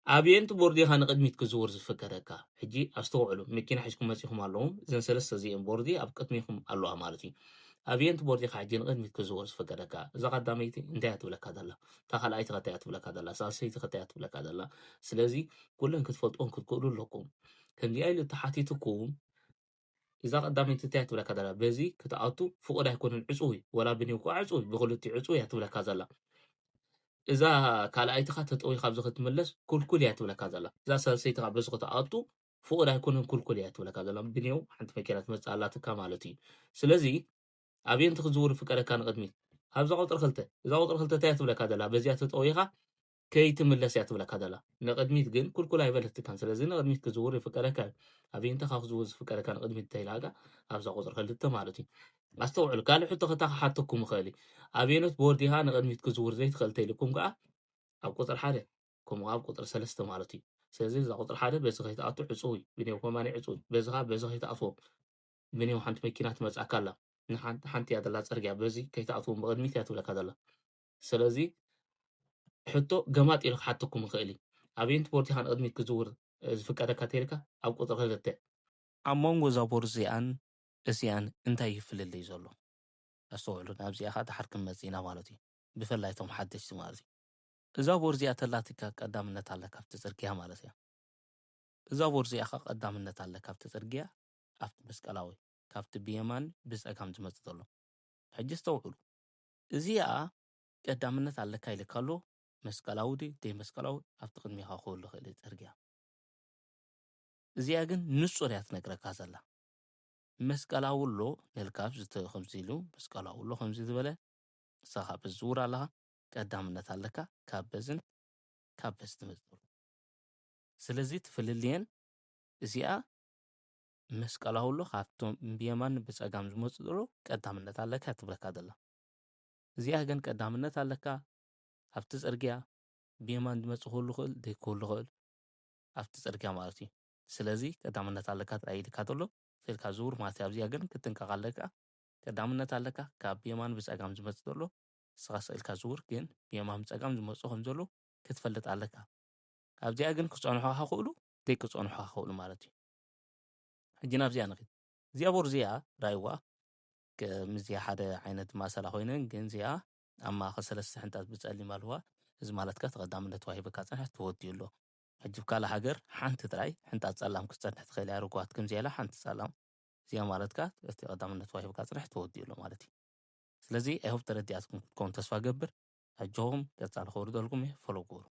ኣብየንቲ ቦርድ ኢኻ ንቕድሚት ክዝውር ዝፍቀደካ? ሕጂ ኣስተውዕሉ፣ መኪና ሒዝኩም መጺኹም ኣለኹም፣ እዘን ሰለስተ እዚአን ቦርድ ኣብ ቅድሚኹም ኣለዋ ማለት እዩ። ኣብየንቲ ቦርድ ኢኻ ሕጂ ንቕድሚት ክዝውር ዝፍቀደካ? እዛ ቀዳመይቲ እንታይ እያ ትብለካ ዘላ? እታ ካልኣይቲ ከ እንታይ እያ ትብለካ ዘላ? ሳልሰይቲ ከ እንታይ እያ ትብለካ ዘላ? ስለዚ ኩለን ክትፈልጥዎን ክትክእሉ ኣለኩም። ከምዚኣ ኢሉ ተሓቲትኩም፣ እዛ ቀዳመይቲ እንታይ እያ ትብለካ ዘላ? በዚ ክትኣቱ ፍቑድ ኣይኮነን፣ ዕጹው እዩ። ወላ ብኔው እኳ ዕጹው እዩ፣ ብክልቲኡ ዕጹው እያ ትብለካ ዘላ። እዛ ካልኣይቲ ኸ ተጠዊኻ ኣብዚ ክትምለስ ኩልኩል እያ ትብለካ ዘላ። እዛ ሳልሰይቲ ኸ በዚ ክትኣቱ ፍቑድ ኣይኮነን፣ ኩልኩል እያ ትብለካ ዘላ። ብኔው ሓንቲ መኪና ትመጽእ ኣላትካ ማለት እዩ። ስለዚ ኣብየንቲ ክዝውር ይፍቀደካ ንቕድሚት? ኣብዛ ቁጽሪ ክልተ። እዛ ቁጽሪ ክልተ እንታይ እያ ትብለካ ዘላ? በዚኣ ተጠዊኻ ከይትምለስ እያ ትብለካ ዘላ። ንቕድሚት ግን ኩልኩል ኣይበለትካን። ስለዚ ንቕድሚት ክዝውር ይፍቀደካ እዩ። ኣብየንቲ ኸ ክዝውር ዝፍቀደካ ንቕድሚት እንተኢላካ ኣብዛ ቁጽሪ ክልተ ማለት እዩ። ኣስተውዕሉ፣ ካልእ ሕቶ ከታ ክሓተኩም ይኽእል እዩ። ኣብየኖት ቦርድ ኢኻ ንቕድሚት ክዝውር ዘይትኽእል እንተኢልኩም ከኣ ኣብ ቁጽሪ ሓደ፣ ከምኡ ኣብ ቁጽሪ ሰለስተ ማለት እዩ። ስለዚ እዛ ቁጽሪ ሓደ በዚ ከይትኣቱ ዕጹው እዩ። ብኔው ከማኒ ዕጹው እዩ። በዚ ኸኣ በዚ ከይትኣትዎም። ብኔው ሓንቲ መኪና ትመጽኣካ ኣላ። ንሓንቲ፣ ሓንቲ እያ ዘላ ጽርግያ፣ በዚ ከይትኣትዎም ብቕድሚት እያ ትብለካ ዘላ። ስለዚ ሕቶ ገማጥ ኢሉ ክሓተኩም ይኽእል እዩ። ኣብየንቲ ቦርድ ኢኻ ንቕድሚት ክዝውር፣ እ፣ ዝፍቀደካ ተይልካ ኣብ ቁጽሪ ክልተ። ኣብ መንጎ እዛ ቦርድ እዚኣን እዚኣን እንታይ እዩ ፍልልይ ዘሎ? ኣስተውዕሉ፣ ናብዚኣ ኸኣ ድሓር ክንመጽእ ኢና ማለት እዩ። ብፍላይ እቶም ሓደሽቲ ማለት እዩ። እዛ ቦርድ እዚኣ ተላትካ ቀዳምነት ኣለካ ኣብቲ ጽርግያ ማለት እያ። እዛ ቦርድ እዚኣ ኸኣ ቀዳምነት ኣለካ ኣብቲ ጽርግያ፣ ኣብቲ መስቀላዊ፣ ካብቲ ብየማን ብጸጋም ዝመጽእ ዘሎ። ሕጂ ኣስተውዕሉ። እዚኣ ቀዳምነት ኣለካ ኢልካ ኣሎ፣ መስቀላዊ ድዩ ደይ መስቀላዊ ኣብቲ ቅድሜኻ ክህሉ ይኽእል እዩ ጽርግያ። እዚኣ ግን ንጹር እያ ትነግረካ ዘላ። መስቀላዊ ኣሎ ነልካ ኣብዚ ተ-፣ ከምዚ ኢሉ መስቀላዊ ኣሎ ከምዚ ዝበለ፣ ንስኻ በዚ ዝውር ኣለኻ፣ ቀዳምነት ኣለካ ካብ በዝን ካብ በዚ ትመጽእ ዘሎ። ስለዚ ትፍልልየን እዚኣ መስቀላዊ ኣሎ ካብቶም ብየማን ብጸጋም ዝመጽእ ዘሎ ቀዳምነት ኣለካ ትብለካ ዘላ። እዚኣ ግን ቀዳምነት ኣለካ ኣብቲ ጽርግያ ብየማን ዝመጽእ ክህሉ ይኽእል፣ ደይ ክህሉ ይኽእል ኣብቲ ጽርግያ ማለት እዩ። ስለዚ ቀዳምነት ኣለካ ጥራይ ኢልካ ዘሎ፣ ስኢልካ ዝውር ማለት እዩ። ኣብዚኣ ግን ክትጥንቀቕ ኣለካ። ቀዳምነት ኣለካ ካብ ብየማን ብጸጋም ዝመጽእ ዘሎ፣ ንስኻ ስኢልካ ዝውር ግን ብየማን ብጸጋም ዝመጽእ ከም ዘሎ ክትፈልጥ ኣለካ። ኣብዚኣ ግን ክጸንሑኻ ክኽእሉ፣ ደይ ክጸንሑኻ ክኽእሉ ማለት እዩ። ሕጂ ናብዚኣ ንኺድ። እዚኣ ቦርድ እዚኣ ራእይዋ፣ ከምዚኣ ሓደ ዓይነት ማሰላ ኮይነን፣ ግን እዚኣ ኣብ ማእከል ሰለስተ ሕንጣት ብጸሊም ኣለዋ። እዚ ማለትካ ተቐዳምነት ዋሂበካ ጸንሐ ተወዲኡ ኣሎ። ሕጂ ኣብ ካልእ ሃገር ሓንቲ ጥራይ ሕንጣት ጸላም ክትጸንሕ ትኽእል እያ፣ ርጉኣት ከምዚኣ ኢላ ሓንቲ ጸላም። እዚኣ ማለትካ እቲ ቀዳምነት ዋሂበካ ጸንሐ ተወዲኡ ኣሎ ማለት እዩ። ስለዚ፣ I hope ተረዲኣትኩም ክትከውን ተስፋ ገብር። ኣጆኹም፣ ቀጻሊ ከውርደልኩም እየ፣ ፎሎ ግበሩ።